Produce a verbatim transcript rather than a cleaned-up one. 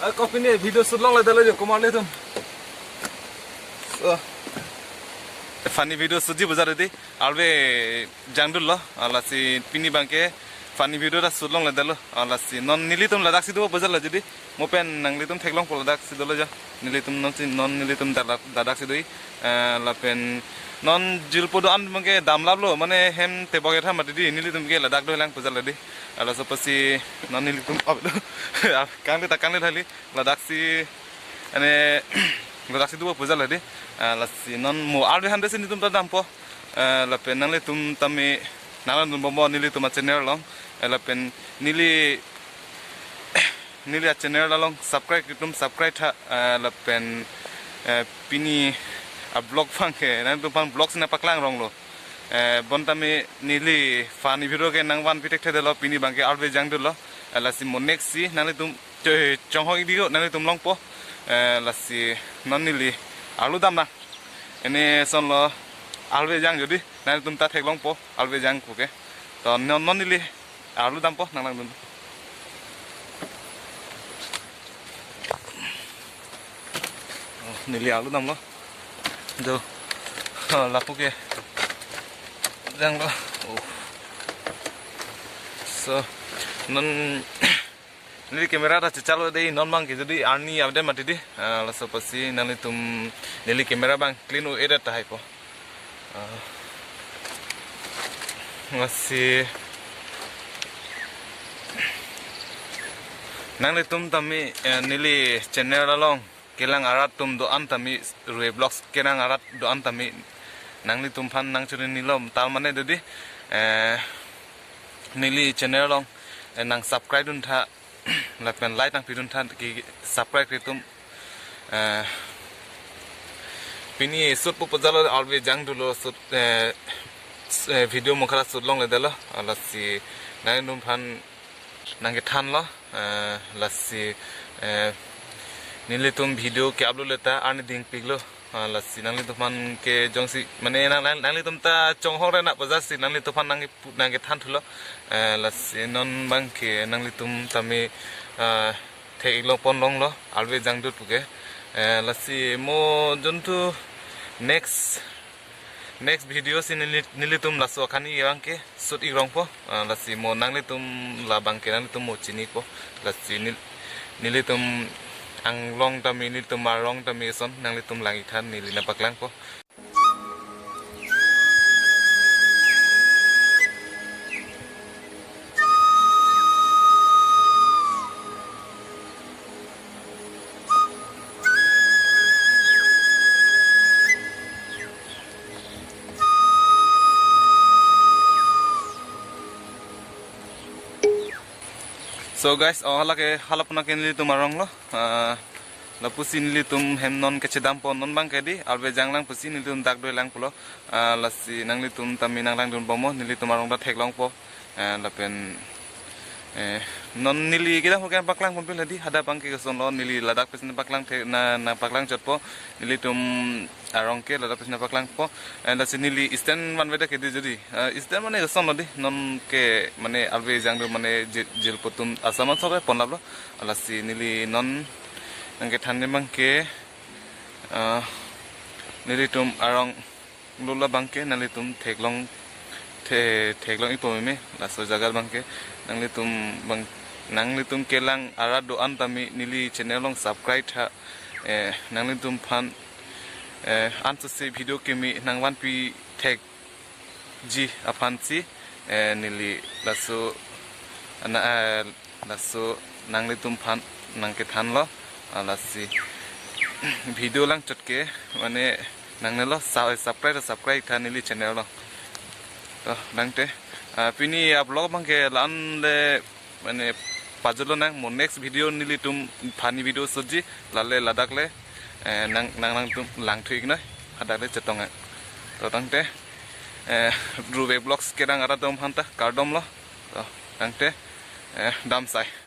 Ah, ko pini video shoot longledetlo jo, komarli atum. So, funny video shootji pu jat dei, arve jangdunlo, ah, lasi pini abangke funny video ta shoot longledetlo, ah, lasi non nelitum ladaksi do pu jatlo jo dei, mo pen nanglitum theklongpo ladaksi dolo jo, nelitum non si non nelitum ladak, ladaksi do, eh, lapen non jirpo do-an abangke damlaplo, mane hem tebok etha mati dei, nelitum ke ladak dolang pu jatlo dei, ah, laso apotsi non nelitum, oh, kangli ta kangli thali. Ladaksi, ane, ladaksi do pu jatlo dei. Ah, lasi non mo arve han desi nelitum ta dampo. Ah, lapen nanglitum tame, nanglangdun bomnon nelitum a-channel along. Ah, lapen neli, neli a-channel along subscribe itum subscribe tha, ah, lapen, eh, pini a-vlog abangke, nangtum aphan vlog si nangpaklang ronglo. Eh, bonta me neli funny video ke nangvanpi thekthedetlo, pini abangke arve jangdunlo. Eh, lasi mo next si nanglitum cho-, chonghong ikdiko, nanglitum longpo. Eh, lasi non neli arlu damnang. Ene sonlo arve jang jo dei, nanglitum ta theklongpo, arve jang puke. To non, non neli arlu dampo, nanglangdun. Oh, neli arlu damlo. Jo. Oh, lapu ke. Janglo. Oh. So, non neli camera ta chechalo dei, non abangke jo dei arni update mati dei. Ah, laso apotsi nanglitum neli camera abang clean o edit tahai po. Ah, lasi nanglitum tame, eh, neli channel along kelang arat atum do-an tame, Ruve Vlogs kelang arat do-an tame nanglitum aphan nangchuri nilo, tar mane jo dei, eh, neli channel along, eh, nang subscribe dun tha, lapen like nangpidun tha, ke subscribe itum, eh, pini shoot po pu jatlo, arve jangdunlo shoot, eh, s-, eh, video mokhala shoot longledetlo, ah, lasi nanglitum aphan nangkethanlo, eh, lasi, eh, nelitum video ke-upload le ta arni dingpiklo. Ah, lasi nanglitum aphan ke jongsi, mane nang, nang, nanglitum ta chonghong re na pu jatsi nanglitum aphan nang, nangkethan thulo. Eh, lasi non abangke nanglitum tame, ah, theklongpon longlo, arve jangdun puke. Eh, lasi mo jontu next, next video si neli, nelitum laso akani abangke shoot ikrongpo, ah, lasi mo nanglitum labangke nanglitum mo chinipo, lasi nel-, nelitum anglong tame, nelitum arong tame son nanglitum lang-ik tha, neli nangpaklangpo. So guys, oh, hala ke, hala puna ke nelitum arong lo. Ah, lapusi nelitum hem non kechedampo, non abangke dei, arve janglang pusi nelitum dak dolang pulo. Ah, lasi nanglitum tame nanglangdun bomnon, nelitum arong ta theklongpo. Eh, lapen, eh, non neli kedam hoken paklang ponpe la dei, hadak abangke kesonlo, neli ladak pesi nangpaklang the, na, nangpaklang chotpo, nelitum arong ke ladak pesi nangpaklangpo. Eh, lasi neli stand vanvedet ke dei jo dei. Eh, stand mane kesonlo dei, non ke mane arve jangdun mane jil, jirpo atum asomar sok ke ponlaplo. Lasi neli non nangkethan abangke, eh, nelitum arong lo labangke nanglitum theklong, the, theklong-ikpo meme, laso jaga abangke nanglitum abang, nanglitum kelang arat do-an tame neli channel along subscribe tha, eh, nanglitum aphan, eh, ansose video keme nangvanpi thekji aphansi, eh, neli laso ana, eh, laso nanglitum aphan nangkethanlo, ah, lasi video lang chot ke, mane nangnelo sa-, subscribe, subscribe tha neli channel lo. To, tangte, ah, pini a-vlog abangke la-an le, mane pajutlo nang, mo next video nelitum funny video shootji, lale ladak le, eh, nang, nang, nangtum langthu-iknoi, hadak le chetong-ik. To tangte, eh, Ruve Vlogs kelang arat atum aphanta kardomlo. To tangte, eh, damsai.